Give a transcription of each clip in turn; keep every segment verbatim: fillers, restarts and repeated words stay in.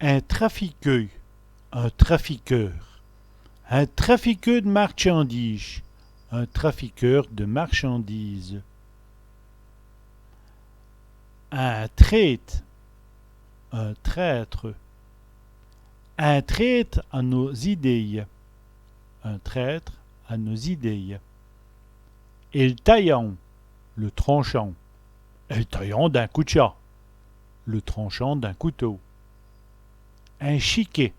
In trafiqueû, un trafiqueur. In trafiqueû d' marchandîjes, un trafiqueur de marchandises. In trête, un traître. In trête à nos idéyes, un traître à nos idéyes. El tayant, le tranchant. El tayant d'in coutcha, le tranchant d'un couteau. In chiquèt,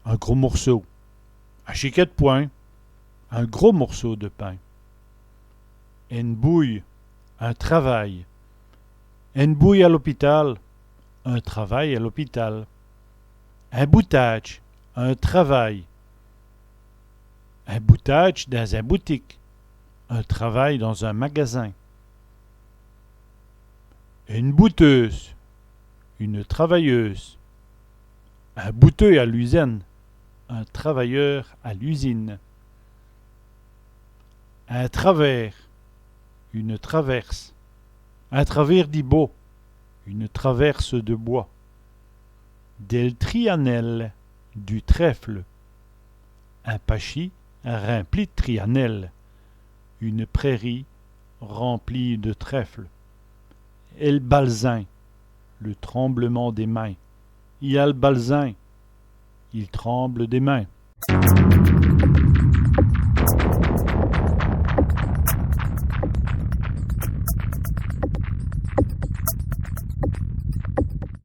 un gros morceau. In chiquèt d' pwin, un gros morceau de pain. Ène bouye, un travail. Ène bouye à l'opitâl, un travail à l'hôpital. In boutâdje, un travail. In boutâdje dins in boutike, un travail dans un magasin. Ène bouteûse, une travailleuse. In bouteû à l'usène, un travailleur à l'usine. In travêrs, une traverse. In travêrs di bos, une traverse de bois. Dèl triyanèle, du trèfle. In pachî rimpli d' triyanèles, une prairie remplie de trèfle. El balzin, le tremblement des mains. I a l' balzin, il tremble des mains.